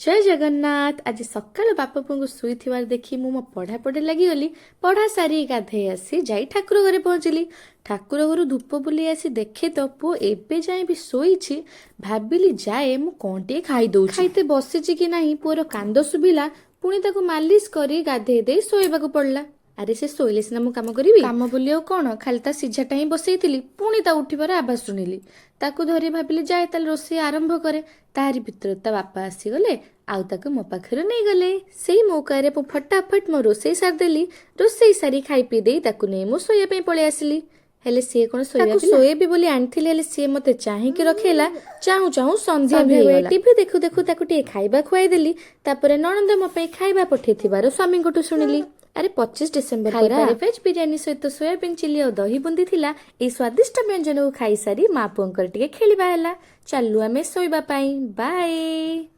ଜୟ ଜଗନ୍ନାଥ। ଆଜି ସକାଳୁ ବାପା ପୁଅଙ୍କୁ ଶୋଇଥିବାର ଦେଖି ମୁଁ ମୋ ପଢ଼ାପଢ଼ି ଲାଗିଗଲି। ପଢ଼ା ସାରି ଗାଧେଇ ଆସି ଯାଇ ଠାକୁର ଘରେ ପହଞ୍ଚିଲି। ଠାକୁର ଘରୁ ଧୂପ ବୁଲି ଆସି ଦେଖେ ତ ପୁଅ ଏବେ ଯାଏଁ ବି ଶୋଇଛି। ଭାବିଲି ଯାଏ, ମୁଁ କ'ଣ ଟିକେ ଖାଇଦଉଛି। ଖାଇତେ ବସିଛି କି ନାହିଁ, ପୁଅର କାନ୍ଦ ଶୁଭିଲା। ପୁଣି ତାକୁ ମାଲିସ କରି ଗାଧେଇ ଦେଇ ଶୋଇବାକୁ ପଡ଼ିଲା। ଆରେ, ସେ ଶୋଇଲେ ସିନା ମୁଁ କାମ କରିବି। କାମ ବୋଲି ଆଉ କ'ଣ, ଖାଲି ତା ସିଝାଟା ହିଁ ବସେଇଥିଲି। ପୁଣି ତା ଉଠିବାର ଆବାଜ ଶୁଣିଲି। ତାକୁ ଧରି ଭାବିଲି ଯାଏ, ତାହେଲେ ରୋଷେଇ ଆରମ୍ଭ କରେ। ତାରି ଭିତରେ ତା ବାପା ଆସିଗଲେ ଆଉ ତାକୁ ମୋ ପାଖରୁ ନେଇଗଲେ। ସେଇ ମୌକାରେ ମୁଁ ଫଟାଫଟ ମୋ ରୋଷେଇ ସାରିଦେଲି। ରୋଷେଇ ସାରି ଖାଇ ପିଇ ଦେଇ ତାକୁ ନେଇ ମୁଁ ଶୋଇବା ପାଇଁ ପଳେଇ ଆସିଲି। ହେଲେ ସିଏ କ'ଣ ଶୋଇବା? ଶୋଇବି ବୋଲି ଆଣିଥିଲି, ହେଲେ ସିଏ ମତେ ଚାହିଁକି ରଖେଇଲା। ଚାହୁଁ ଚାହୁଁ ସନ୍ଧ୍ୟା ବି ହେଇଗଲା। ଟିଭି ଦେଖୁ ଦେଖୁ ତାକୁ ଟିକେ ଖାଇବା ଖୁଆଇଦେଲି। ତାପରେ ନଣନ୍ଦ ମୋ ପାଇଁ ଖାଇବା ପଠେଇଥିବାର ସ୍ୱାମୀଙ୍କଠୁ ଶୁଣିଲି। ଆରେ, 25 ଡିସେମ୍ବର। ଖାଇବାରେ ଭେଜ ବିରିୟାନୀ ସହିତ ସୋୟାବିନ୍ ଚିଲି ଆଉ ଦହି ବୁନ୍ଦି ଥିଲା। ଏଇ ସ୍ୱାଦିଷ୍ଟ ବ୍ୟଞ୍ଜନକୁ ଖାଇସାରି ମା ପୁଅଙ୍କର ଟିକେ ଖେଳିବା ହେଲା। ଚାଲୁ ଆମେ ଶୋଇବା ପାଇଁ। ବାଏ।